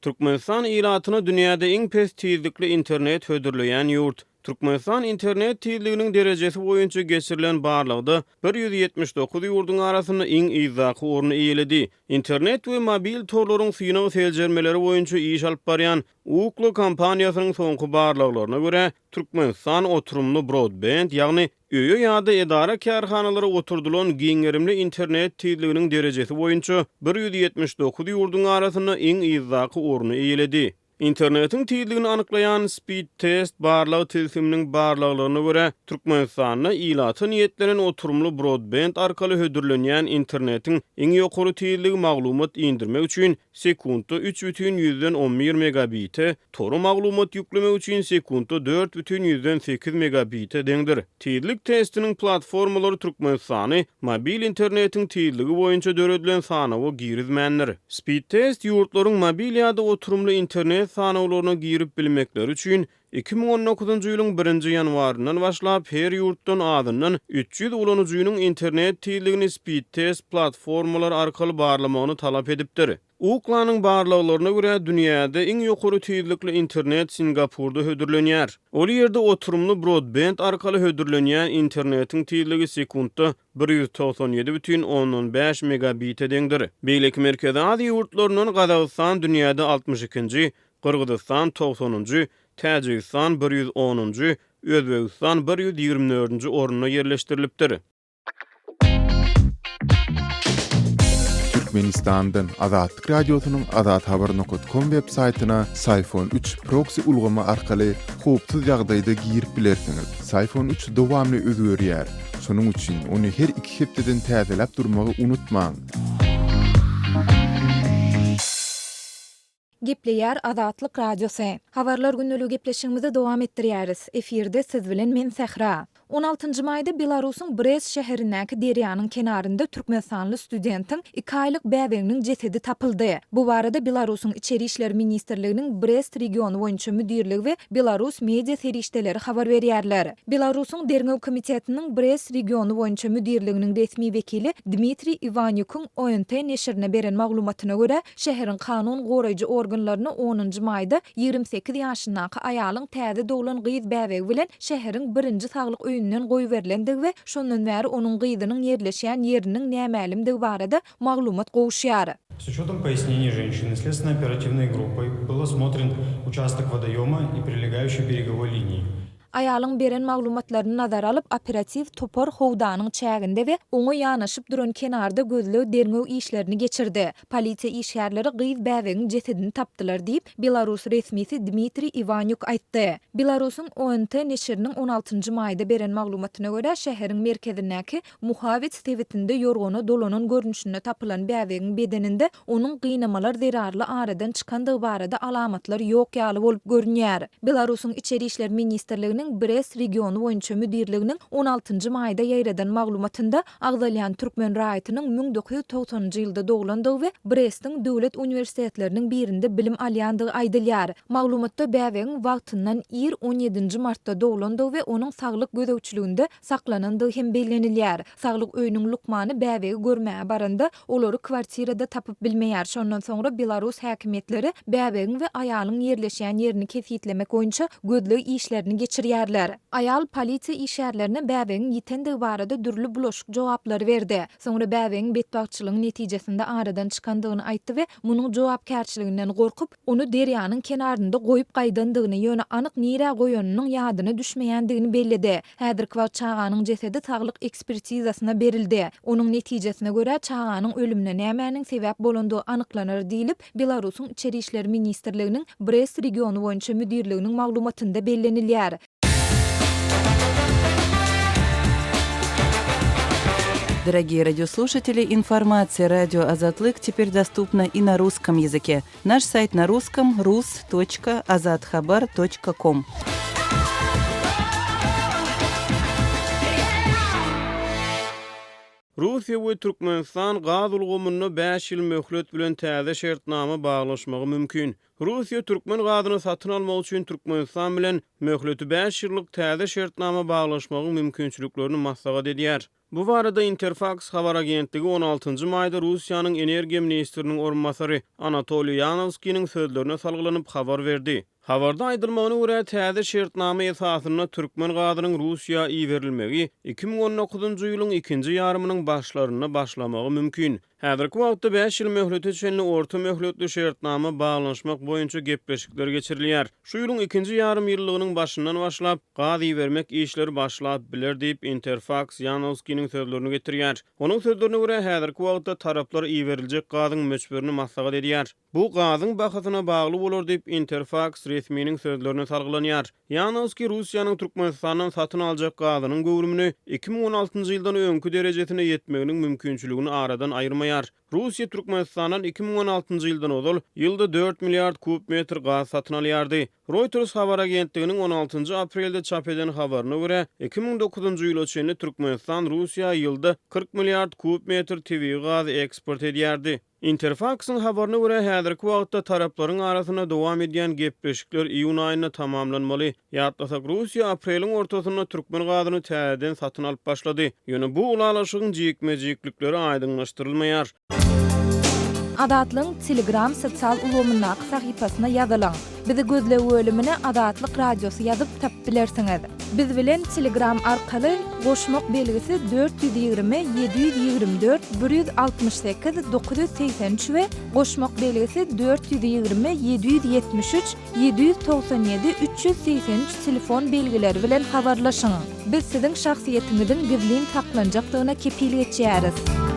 Türkmenistan ilatyna dünýäde iň pes tizlikli internet hödürleýän ýurt. Türkmenistan internet tizliginiň derejesi boýunça geçirilen barlagda 179 ýurduň arasynda iň yzdaky orny eýeledi. Internet we mobil torlaryň synag seljermeleri boýunça iş alyp barýan Ookla kompaniýasynyň soňky barlaglaryna görä, Türkmenistan oturymly brodbend, ýagny öýe ýa-da edara-kärhanalara oturdylan giň gerimli internet tizliginiň derejesi boýunça 179 ýurduň arasynda iň yzdaky orny eýeledi. Internetiň tizligini anyklaýan Speedtest barlag tilsiminiň barlaglaryna görä, Türkmenistanda ilata niýetlenen oturymly brodbend arkaly hödürlenýän internetiň iň ýokary tizligi maglumat indirmek üçin sekuntda 3,11 megabite, Tora maglumat ýüklemek üçin sekuntda 4,8 megabite deňdir. Tizlik testiniň platformalary Türkmenistany mobil internetiň tizligi boýunça döredilen sanawa girizmändir. Speedtest ýurtlaryň mobil ýa-da oturymly internet sanawlaryna girip bilmekleri üçin 2019-njy ýylyň birinji ýanwaryndan başlap her ýurtdan azyndan 300 ulanyjynyň internet tizligini Speedtest platformalary arkaly barlamagyny talap edipdir. Ookla-nyň barlaglaryna görä, dünýäde iň ýokary tizlikli internet Singapurda hödürlenýär. Ol ýerde oturymly brodbend arkaly hödürlenýän internetiň tizligi sekuntda 197,5 megabite deňdir. Beýleki Merkezi Aziýa ýurtlaryndan Gazagystan dünýäde altmyş ikinji, Gyrgyzystan togsanynjy, Täjigistan bir ýüz onunjy, Özbegistan bir ýüz ýigrimi dördünji orunda ýerleşdirilipdir. Türkmenistandan Azatlyk Radiosynyň azathabar nokat kom web saýtyna Syfon 3 proksi ulgamy arkaly howpsuz ýagdaýda girip bilersiňiz. Syfon 3 dowamly özgerýär. Şonuň üçin ony her iki hepdeden täzeläp durmagy unutmaň. Gepleýär Azatlyk Radiosy. Habarlar gündeligi gepleşigimizi dowam etdirýäris. Efirde siz bilen men Sähra. On altynjy maýda Belarusyň Brest şäherindäki derýanyň kenarynda türkmenistanly studentiň iki aýlyk bäbeginiň jesedi tapyldy. Bu barada Belarusyň Içeri işler ministrliginiň Brest regiony boýunça müdirligi we belarus media serişdeleri habar berýärler. Belarusyň Derňew komitetiniň Brest regiony boýunça müdirliginiň resmi wekili Dmitriý Iwanýukyň ONT neşirine beren maglumatyna görä, Şäheriň kanun goraýjy organlaryna onunjy maýda 28 ýaşyndaky aýalyň täze doglan gyz bäbegi bilen şäheriň birinji saglyk öýünden goýberilendigi we şondan bäri onuň gyzynyň ýerleşýän ýeriniň nämälimdigi barada maglumat gowuşýar. S учетом пояснений женщины следственно-оперативной группой был осмотрен участок водоема и прилегающей береговой линии. Aýalyň beren maglumatlaryny nazara alyp, operatiw topar howdanyň çäginde we oňa ýanaşyp duran kenarda gözleg-derňew işlerini geçirdi. Polisiýa işgärleri gyz bäbegiň jesedini tapdylar diýip, belarus resmisi Dmitriý Iwanýuk aýtdy. Belarusyň ONT neşiriniň on altynjy maýda beren maglumatyna görä, şäheriň merkezindäki Muhawets sebitinde ýorgana dolanan görnüşinde tapylan bäbegiň bedeninde onuň gynamalar zerarly aradan çykandygy barada alamatlar ýok ýaly bolup görünýär. Belarusyň Içeri işler ministrliginiň Brest regiony boýunça müdirliginiň on altynjy maýda ýaýradan maglumatynda agzalýan türkmen raýatynyň 1990-njy ýylda doglandygy we Brestiň döwlet uniwersitetleriniň birinde bilim alýandygy aýdylýar. Maglumatda bäbegiň wagtyndan ir on ýedinji martda doglandygy we onuň saglyk gözegçiliginde saklanandygy hem bellenilýär. Saglyk öýüniň lukmany bäbegi görmäge baranda, olary kwartirada tapyp bilmeýär. Şondan soňra belarus häkimiýetleri bäbegiň we aýalyň ýerleşýän ýerini kesgitlemek boýunça gözleg işlerini geçirýärler. Aýal polisiýa işgärlerine bäbegiň ýitendigi barada dürli bulaşyk jogaplary berdi. Soňra bäbegiň betbagtçylygyň netijesinde aradan çykandygyny aýtdy we munuň jogapkärçiliginden gorkup, ony derýanyň kenarynda goýup gaýdandygyny, ýöne anyk nirä goýanynyň ýadyna düşmeýändigini belledi. Häzirki wagt çaganyň jesedi saglyk ekspertizasyna berildi. Onuň netijesine görä, çaganyň ölümine nämäniň sebäp bolandygy anyklanar diýlip, Belarusyň Içeri işler ministrliginiň Brest regiony boýunça müdirliginiň maglumatynda bellenilýär. Дорогие радиослушатели, информация радио Азатлык теперь доступна и на русском языке. Наш сайт на русском rus.azathabar.com. Russiýa we Türkmenistan gaz ulgamynda bäş ýyl möhlet bilen täze şertnama baglaşmagy mümkin. Russiýa türkmen gazyny satyn almak üçin Türkmenistan bilen möhleti bäş ýyllyk täze şertnama baglaşmagyň mümkinçiliklerini maslahat edýär. Bu barada Interfaks habar agentligi on altynjy maýda Russiýanyň energiýa ministriniň orunbasary Anatoliý Ýanowskiniň sözlerine salgylanyp habar berdi. Habarda aýdylmagyna görä, täze şertnama esasynda türkmen gazynyň Russiýa iberilmegi 2019-njy ýylyň ikinji ýarymynyň başlarynda başlamagy mümkin. Häzirki wagtda bäş ýyl möhlete çenli orta möhletli şertnama baglanyşmak boýunça gepleşikler geçirilýär. Şu ýylyň ikinji ýarym ýyllygynyň başyndan başlap, gaz ibermek işleri başlap biler diýip, Interfaks Ýanowskiniň sözlerini getirýär. Onuň sözlerine görä, häzirki wagtda taraplar iberiljek gazyň möçberini maslahat edýär. Bu gazyň bahasyna bagly bolar diýip, Interfaks resminiň sözlerine salgylanýar. Ýanowskiý Russiýanyň Türkmenistandan satyn aljak gazynyň göwrümini 2016-njy ýyldan öňki derejesine ýetmeginiň mümkinçiligini aradan aýyrmaýar. Russiýa Türkmenistandan 2016-njy ýyldan ozal ýylda dört milliard kub metr gaz satyn alýardy. Reuters habar agentliginiň on altynjy aprelde çap eden habaryna görä, 2009-njy ýyla çenli Türkmenistan Russiýa ýylda 40 milliard kub metr tebigy gaz eksport edýärdi. Interfaksyň habaryna görä, häzirki wagtda taraplaryň arasynda dowam edýän gepleşikler iýun aýynda tamamlanmaly. Ýatlasak, Russiýa apreliň ortasynda türkmen gazyny täzeden satyn alyp başlady. Ýöne bu ylalaşygyň jikme-jiklikleri aýdyňlaşdyrylmaýar. Azatlygyň Telegram sosial ulgamyndaky sahypasyna ýazylyň. Bizi gözleg bölümine Azatlyk Radiosy ýazyp tapyp bilersiňiz. Biz bilen Telegram arkaly goşmak belgisi 420 724 168 983 we goşmak belgisi 420 773 797 383 telefon belgileri bilen habarlaşyň. Biz siziň şahsyýetiňiziň gizlin saklanjakdygyna kepil geçýäris.